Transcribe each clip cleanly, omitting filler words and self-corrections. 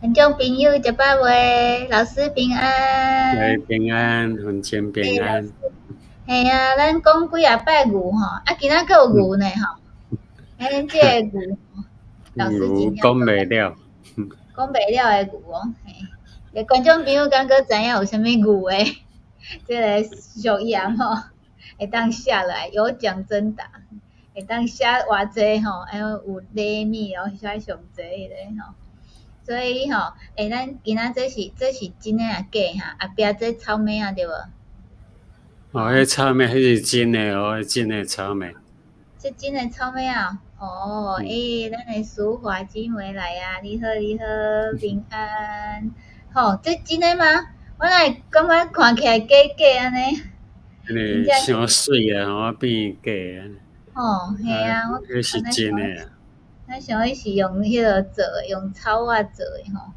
觀眾朋友食飽未？老師平安。欸，平安，雲清平安。嘿啊，咱講幾仔擺牛吼，啊，今仔閣有牛呢吼。欸，這個牛，老師牛講袂了。講袂了的牛哦，嘿。觀眾朋友敢閣知影有啥物牛的？這个俗諺吼，會當寫落來，有獎徵答，會當寫偌濟吼，還有禮物哦，寫上濟彼个吼。所以吼，欸，咱今仔這是真的抑假哈？後壁這草莓仔對無？哦，彼草莓彼是真的哦，真的草莓。這真的草莓仔？哦，欸，咱的淑華姊妹來啊，你好，你好，平安。吼，這真的嗎？我哪會感覺看起來假假按呢？因為傷媠啊，吼，變假啊。吼，嘿啊，我彼是真的啊。咱想彼是用彼个做的，用草仔做的吼。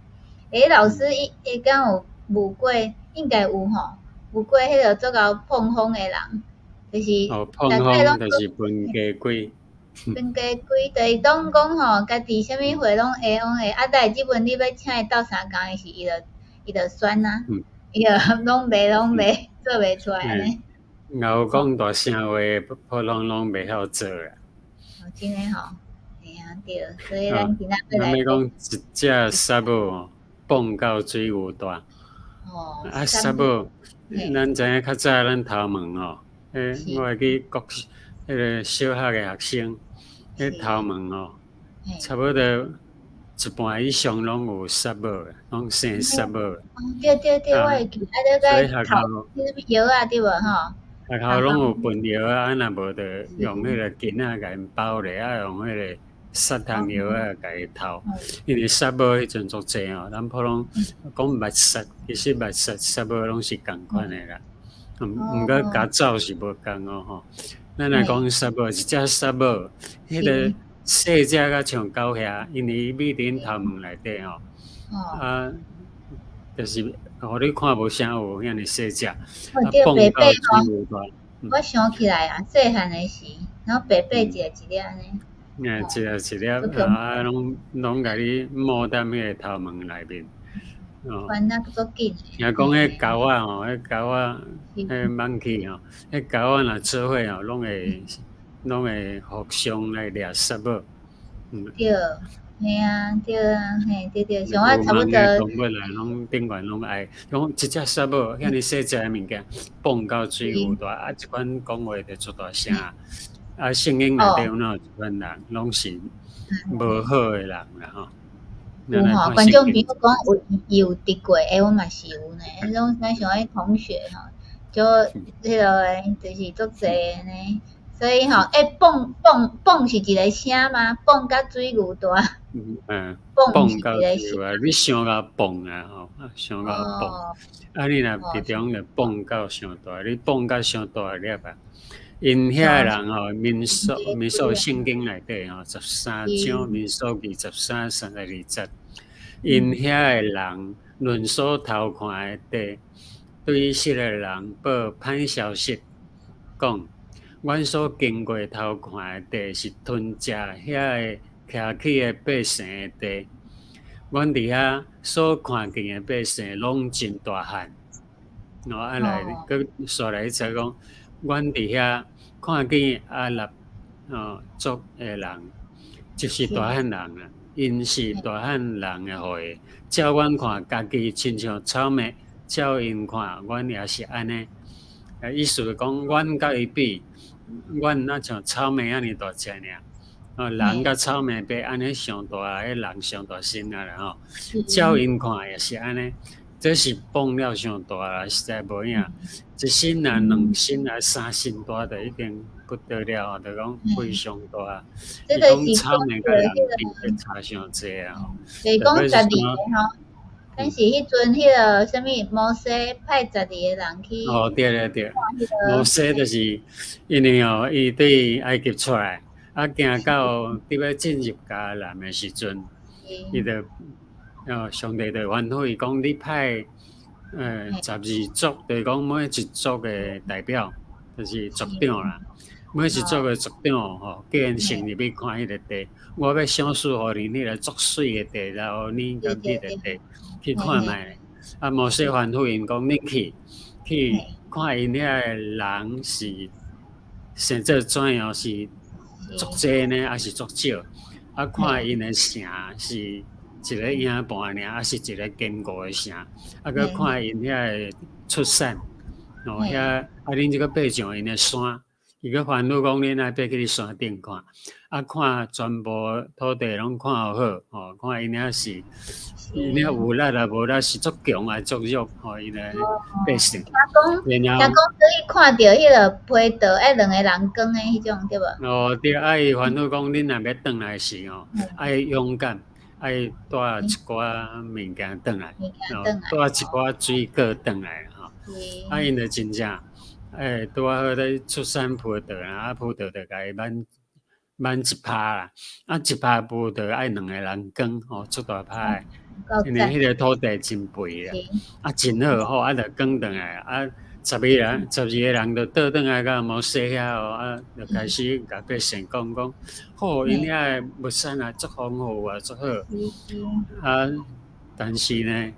欸，老師伊敢有遇過？應該有吼，遇過彼个足𠢕膨風的人，就是哦，膨風就是分家鬼。分家鬼，就是攏講吼，家己啥物貨攏會攏會，啊，但是這陣你欲請伊鬥相共的時，伊就選啊，伊就攏袂攏袂做袂出來按呢。若有講大聲話，普通攏袂曉做啊。哦，真的吼，嘿啊對，所以咱今仔欲來。咱欲講一隻虱母吼，蹦到水牛大。哦。啊，虱母，咱知影較早咱頭毛吼，欸，我會記國彼个小學的學生，彼頭毛吼，差不多一半以上攏有虱母，攏生虱母。哦，對對對，我會記，啊，你個頭，彼個藥仔對無吼？學校攏有噴藥仔，啊，若無就用彼个巾仔共𪜶包咧，啊，用彼个殺蟲藥仔共伊頭。因為虱母彼陣足濟吼，咱普通講密虱，其實密虱、虱母攏是仝款的啦。毋過共走是無仝哦吼。咱來講虱母，一隻虱母，彼个細隻甲像狗遐，因為伊覕佇阮頭毛內底吼，啊，就是予你看無啥有遐爾細隻，啊，蹦到水牛大。我想起來啊，細漢的時，然後白白一粒一粒按呢。欸，一粒一粒，啊，攏攏共你抹踮彼個頭毛內面。哦。翻啊足緊。聽講彼猴仔吼，彼猴仔，彼 monkey 吼，彼猴仔若做伙吼，攏會互相來掠虱母。對，嘿啊，對啊，嘿，對對，像我差不多。動物啊，攏頂懸攏愛，講一隻虱母遐爾細隻的物件，蹦到水牛大，啊，這款講話就足大聲。啊，聖經內底有哪有這款人，攏是無好的人啦吼。有吼，觀眾朋友講有伊有得過，欸，我嘛是有呢。彼種咱像彼同學吼，就彼个就是足濟的呢。所以吼，欸，蹦蹦蹦是一个聲嗎？蹦甲水牛大。嗯，蹦到水牛大，你傷𠢕蹦啊吼，傷𠢕蹦。啊，你若佇中就蹦到傷大，你蹦到傷大粒啊。𪜶遐的人吼，民數聖經內底吼，13章民數記13、32節，𪜶遐的人論所偷看的地，對以色列人報歹消息，講：阮所經過偷看的地是吞食遐个徛起的百姓的地，阮佇遐所看見的百姓攏真大漢。哦，啊來，閣紲來一節講，阮佇遐看見亞納哦族的人，就是大漢人啊，𪜶是大漢人的後裔。照阮看，家己親像草麥；照𪜶看，阮也是按呢。啊，意思就講，阮佮伊比，阮若像草麥按呢大隻爾。哦，人佮草麥比，按呢上大，彼人上大身啊啦吼。照𪜶看也是按呢，這是蹦了傷大啦，實在無影。一身啊，兩身啊，三身大就已經不得了，就講非常大。伊講草麥佮人比，差傷濟啊！就是講十二个吼，但是彼陣彼个啥物摩西派十二个人去。哦，對對對，摩西就是因為哦，伊對埃及出來，啊，行到佇欲進入迦南的時陣，伊就哦，上帝就吩咐伊講：你派十二族，就是講每一族的代表，就是族長啦。每一族的族長吼，叫𪜶先入去看彼个地，我欲賞賜予恁彼个足媠的地，然後恁佮彼个地去看覓咧。啊，摩西吩咐𪜶講，恁去去看𪜶遐个人是生做怎樣，是足濟呢，抑是足少？啊，看𪜶的城是一个營盤爾，抑是一个堅固的城？啊，閣看𪜶遐个出產，哦，遐啊，恁這個爬上𪜶的山。伊閣吩咐講，恁愛爬去山頂看，啊，看全部土地攏看予好，吼，看𪜶遐是，𪜶遐有力抑無力，是足強抑足弱，吼，𪜶的百姓。聽講，聽講可以看著彼个葡萄愛兩个人扛的彼種，對無？哦，對，啊，伊吩咐講，恁若欲轉來時吼，愛勇敢，愛帶一寡物件轉來，哦，帶一寡水果轉來，吼，啊，𪜶就真正。欸，拄仔好咧出產葡萄啊，啊葡萄就共伊挽挽一拋啦，啊一拋葡萄愛兩个人扛吼，足大拋的，因為彼个土地真肥啦，啊真好吼，啊就扛轉來，啊十二人12個人就倒轉來共摩西遐哦，啊就開始共百姓講講，好，𪜶遐的物產啊足豐富啊，足好，啊但是呢，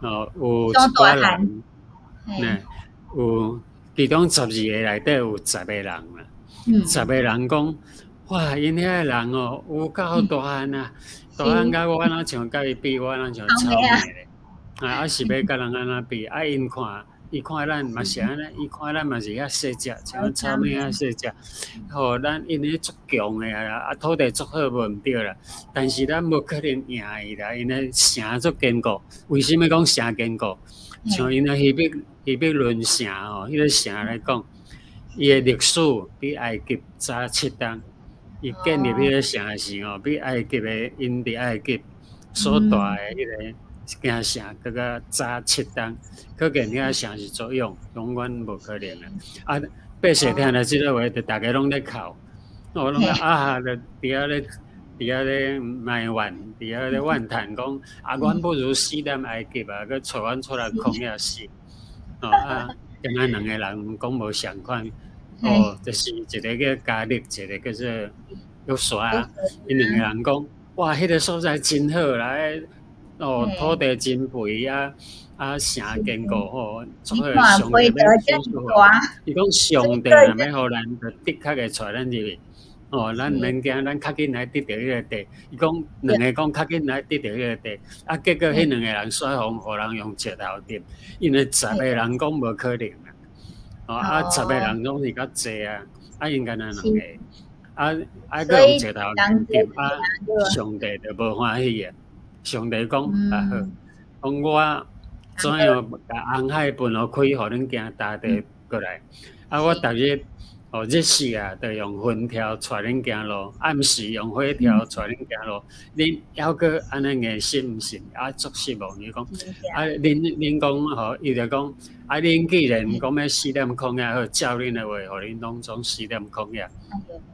哦有一寡人，呢有。其中十二個內底有十個人啦，十個人講，哇，𪜶遐个人哦，有夠大漢啊，大漢甲我若像共伊比，我若像草蛉咧，啊，啊是欲共人按怎比？啊，𪜶看，伊看咱嘛是按呢，伊看咱嘛是遐細隻，像草蛉遐細隻，吼，咱𪜶彼足強的啊，啊土地足好無毋對啦，但是咱無可能贏伊啦，𪜶的城足堅固，為啥物講城堅固？像𪜶的希伯崙城吼，彼個城來講，伊的歷史比埃及早7冬。伊建立彼個城的時吼，比埃及的𪜶佇埃及所蹛的彼個城閣較早七冬。可見遐城是足勇，永遠無可能啊！啊，百姓聽著這个話，就逐家攏咧哭，哦，攏啊，就佇遐咧埋怨，佇遐咧怨嘆講，啊，阮不如死踮埃及啊，閣帶阮出來曠野死。哦啊，敢若兩個人講無仝款，哦，就是一個叫迦勒，一個叫做約書亞。𪜶兩個人講，哇，彼個所在真好啦，哦，土地真肥啊，啊，城堅固吼，足好。上帝欲伊講上帝若欲予咱，就的確會帶咱入去。哦，咱毋免驚，咱較緊來得著彼个地。伊講兩个講較緊來得著彼个地，啊，結果彼兩個人煞予人用石頭擲，因為十個人講無可能啊。哦，啊，十個人攏是較濟啊，啊，𪜶干焦兩個，啊啊，閣用石頭擲，啊，上帝就無歡喜啊。上帝講啊好，講我怎樣共紅海分予開，予恁行乾地過來，啊，我逐日。哦，日時啊，就用雲柱帶恁行路；暗時用火柱帶恁行路。恁猶閣按呢硬信毋信？啊，足失望。伊講啊，恁講吼，伊就講啊，恁既然講欲死踮曠野，好，照恁的話，予恁攏總死踮曠野。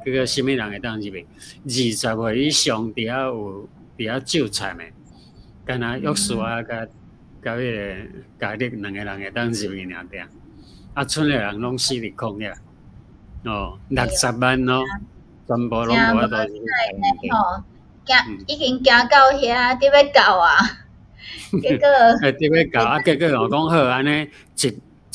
結果啥物人會當入去？20歲以上佇遐有佇遐就餐的，干焦約書亞佮彼个迦勒兩个人會當入去爾爾。啊，賰的人攏死佇曠野。哦，60萬哦，全部攏無法度入去。吼，行已經行到遐，得欲到啊，結果欸，得欲到啊，結果吼講好按呢，一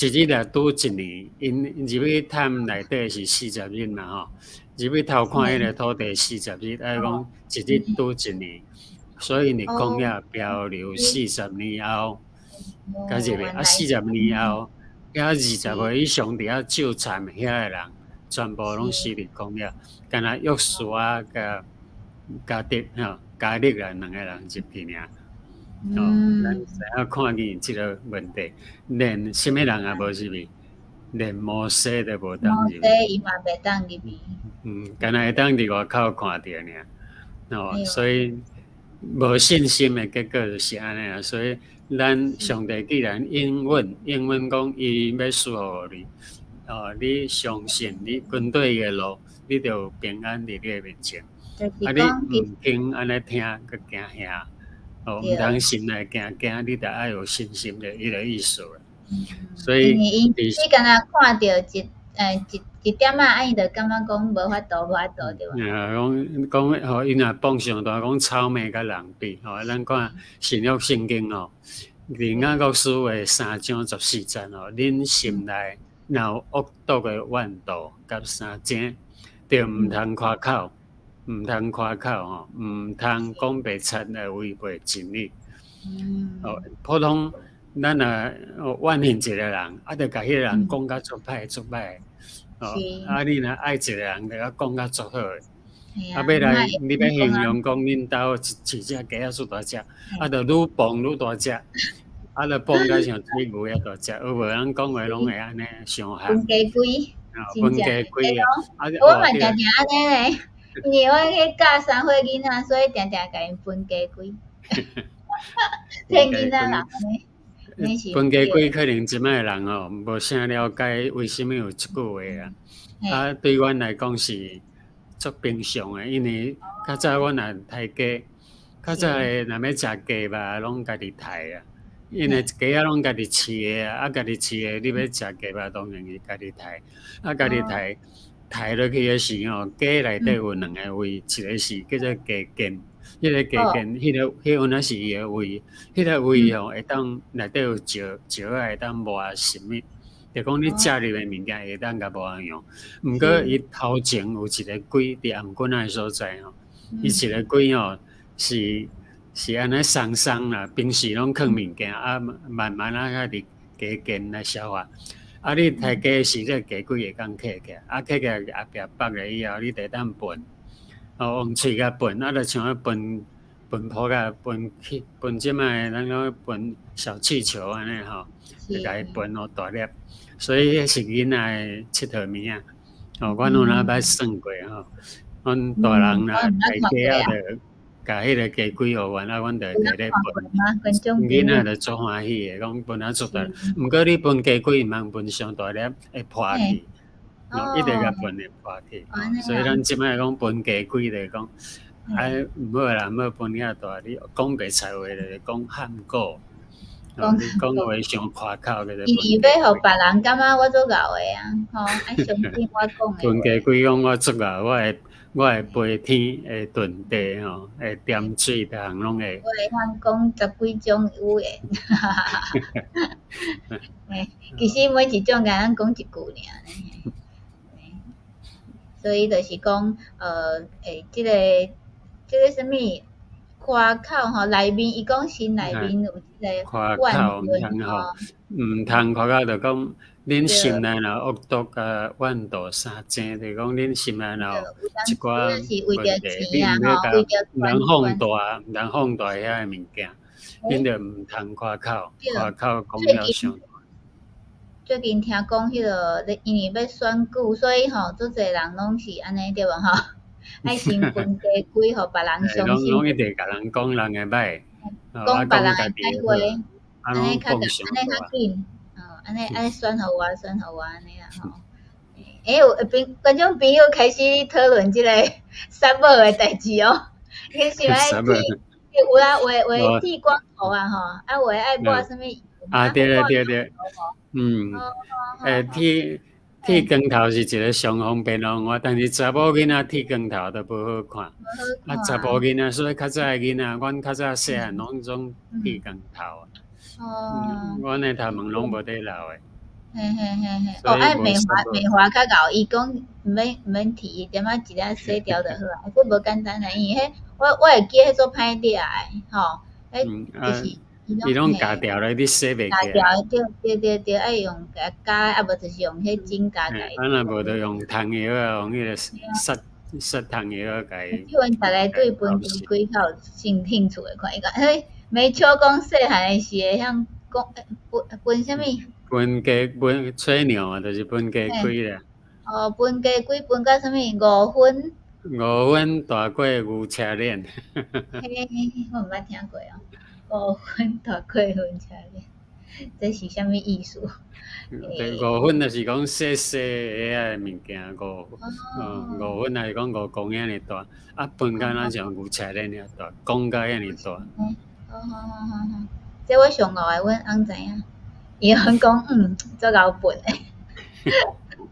一日拄一年，𪜶入去探內底是40日嘛吼，入去偷看彼个土地四十日，愛講一日拄一年，所以𪜶曠野漂流四十年後，才入去啊，四十年後，遐20歲以上佇遐就餐遐的人，全部攏死佇曠野，干焦約書亞佮迦勒吼，迦勒啦兩個人入去爾。哦，咱知影看見這个問題，連啥物人也無入去，連摩西都無當入去。摩西伊嘛袂當入去。嗯，干焦會當佇外口看著爾。哦，所以無信心的結果就是按呢啊。所以咱上帝既然應允，應允講伊欲賜予你，哦，你相信你跟對伊的路，你就有平安佇你的面前。啊，你毋肯按呢聽，閣驚嚇。哦，毋通心內驚驚，你著愛有信心的彼个意思啦。所以，你敢若看著一一點仔，啊伊就感覺講無法度，無法度對無？啊，講講吼，伊若放傷大，講草麥佮人比吼，咱看新約聖經吼，伫雅各書的3章14節吼，恁心內若有惡毒的怨妒佮相爭，就毋通誇口，毋通誇口吼，毋通講白賊來違背真理。哦，普通咱若怨恨一個人，啊，就共彼個人講甲足歹足歹。哦，啊，你若愛一個人，就共講甲足好的。啊，欲來你欲形容講恁兜飼隻雞仔足大隻，啊，就愈磅愈大隻，啊，就磅甲像水牛遐大隻，有無人講話攏會按呢傷害。分雞規，分雞規啊！我嘛定定按呢咧，因為我去教三歲囡仔，所以定定共𪜶分雞規。騙囡仔人按呢。分雞規可能這擺的人吼，無啥了解為啥物有這句話啊。啊，對阮來講是足平常的，因為較早阮若刣雞，較早的若欲食雞肉，攏家己刣啊。因為雞仔攏家己飼的啊，啊家己飼的，你欲食雞肉當然是家己刣。啊，家己刣刣落去的時吼，雞內底有兩个胃，一個是叫做雞腱。彼個雞腱，彼個彼有影是伊的胃，彼個胃吼會當內底有石石仔會當磨食物，就講你食入的物件會當共磨用。毋過伊頭前有一个胿佇頷頸仔的所在吼，伊一个胿吼是按呢鬆鬆啦，平時攏囥物件啊，慢慢仔佮佇雞腱來消化。啊，你刣雞的時，這個雞胿會當揢起來，啊，揢起來後壁縛咧以後，你就會當噴。哦，用喙共噴，啊，就像彼噴噴噗仔，噴氣噴這擺咱講噴小氣球按呢吼，就共伊噴予大粒。所以彼是囡仔的𨑨迌物仔。哦，阮有哪捌算過吼，阮大人若刣雞仔就共彼个雞胿予阮，啊，阮就摕咧噴。囡仔就足歡喜的，講噴啊足大。毋過你噴雞胿毋通噴傷大粒，會破去。哦，一直共噴會破去。所以咱這擺講分雞胿就是講，啊，毋好啦，毋好分遐大，你講白賊話就是講喊古，哦，你講話傷誇口，叫做。伊是欲予別人感覺我足𠢕的啊，吼，愛相信我講的。分雞胿講我足𠢕，我會飛天，會遁地吼，會掂水，逐項攏會。我會曉講十幾種語言，其實每一種共咱講一句爾。所以就是講，這個啥物誇口吼，內面伊講心內面有這個誇口毋通吼，毋通誇口就講，恁心內若惡毒佮怨妒相爭，就講恁心內若有一寡問題，你毋欲共毋通放大，毋通放大遐个物件，恁就毋通誇口，誇口講了傷。最近聽講彼个，因為欲選舉，所以吼，足濟人攏是按呢對無吼？愛先分雞胿，予別人相信。攏一直共人講人的歹，講別人的歹話，按呢較按呢較緊，哦，按呢按呢選予我，選予我按呢啦吼。欸，有朋觀眾朋友開始討論這个殺某的代誌哦，你是愛剃？有啦，有的剃光頭啊吼，啊有的愛抹啥物？啊對對對對，嗯，欸，剃光頭是一個上方便的方法，但是查某囡仔剃光頭就無好看。啊，查埔囡仔，所以較早的囡仔，阮較早細漢攏總剃光頭。哦。阮的頭毛攏無佇留的。嘿嘿嘿嘿，哦，愛美華美華較𠢕，伊講毋免毋免剃，一點仔一下洗掉就好啊，這無簡單啊，因為彼我會記彼足歹掠的，吼，彼就是。伊攏鉸掉咧，你洗袂起。鉸掉，對對對對，愛用共鉸，啊無就是用彼指甲共。啊，若無就用桐葉啊，用彼个殺殺桐葉啊，共伊。請問逐个對分雞胿較有興興趣的款，伊講嘿，沒笑講細漢的時會曉講分分啥物？分雞分吹牛啊，就是分雞胿啦。哦，分雞胿分甲啥物？五分。五分大過牛車鏈。嘿，我毋捌聽過哦。五分大過牛車鏈，這是啥物意思？對，五分就是講細細个物件，五分就是講5公頃爾大，啊分甲若像牛車鏈爾大，講甲遐爾大。好好好好好，這我上𠢕的，阮翁知影，伊攏講足𠢕分的。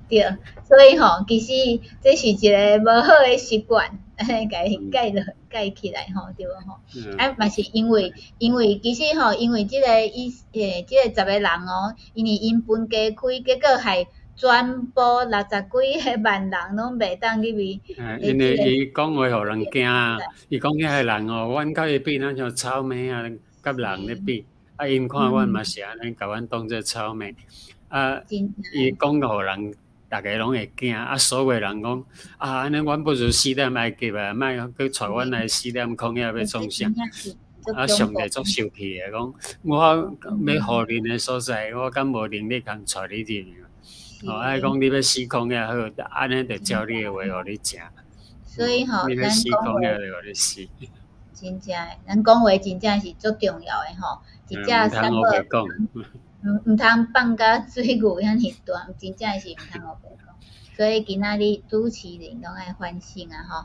對，所以吼，其實這是一个無好的習慣，按呢共伊改落改起來吼，對無吼？啊，嘛是因為其實吼，因為這个伊這个十个人哦，因為𪜶分家開，結果害全部六十幾个萬人攏袂當入去。因為伊講話予人驚，伊講遐个人哦，阮佮伊比，咱像草蜢啊，佮人咧比，啊，𪜶看阮嘛是按呢，共阮當做草蜢，啊，伊講予人逐家攏會驚，啊，所有人講，啊，按呢阮不如死踮埃及啊，莫閣帶阮來死踮曠野欲創啥？啊，上帝足生氣的，講我欲予恁的所在，我敢無能力通帶你入去？哦，啊，講你欲死曠野好，按呢就照你的話予你食。所以吼，你欲死曠野就予你死。真正，咱講話真正是足重要的吼，一隻三寶，毋通放甲水牛遐爾大，真正是毋通烏白講。所以今仔日主持人攏愛反省啊吼，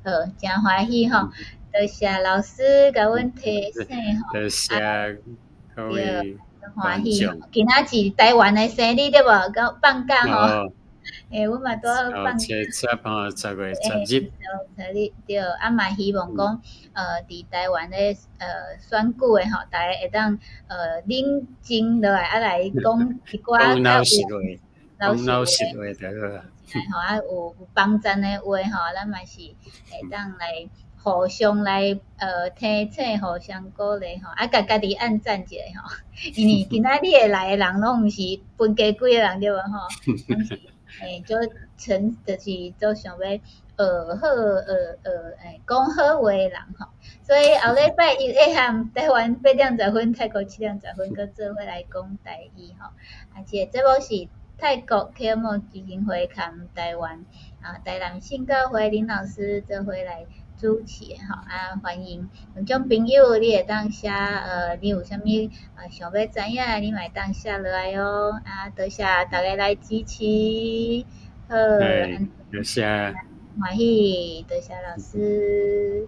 好，誠歡喜吼，多謝老師共阮提醒吼。多謝各位歡喜，今仔是台灣的生日對無？閣放假吼。欸，阮嘛拄好放。7、8、10月10日。十日對，啊嘛希望講，佇台灣的選舉的吼，大家會當冷靜落來，啊來講一寡講老實話，講老實話就好啊。吼啊，有幫贊的話吼，咱嘛是會當來互相來提醒，互相鼓勵吼，啊，共家己按讚一下吼，因為今仔日會來的人攏毋是分家幾个人對無吼？欸，做成就是做想欲學好學學欸講好話的人吼，所以後禮拜一下暗台灣8點10分，泰國7點10分，閣做伙來講台語吼。啊，這個節目是泰國啟蒙基金會佮台灣啊台南聖教會林老師做伙來主持的吼。啊，歡迎觀眾朋友，你會當寫你有啥物啊想欲知影的，你嘛會當寫落來哦。啊，多謝大家來支持，好，多謝，歡喜，多謝老師。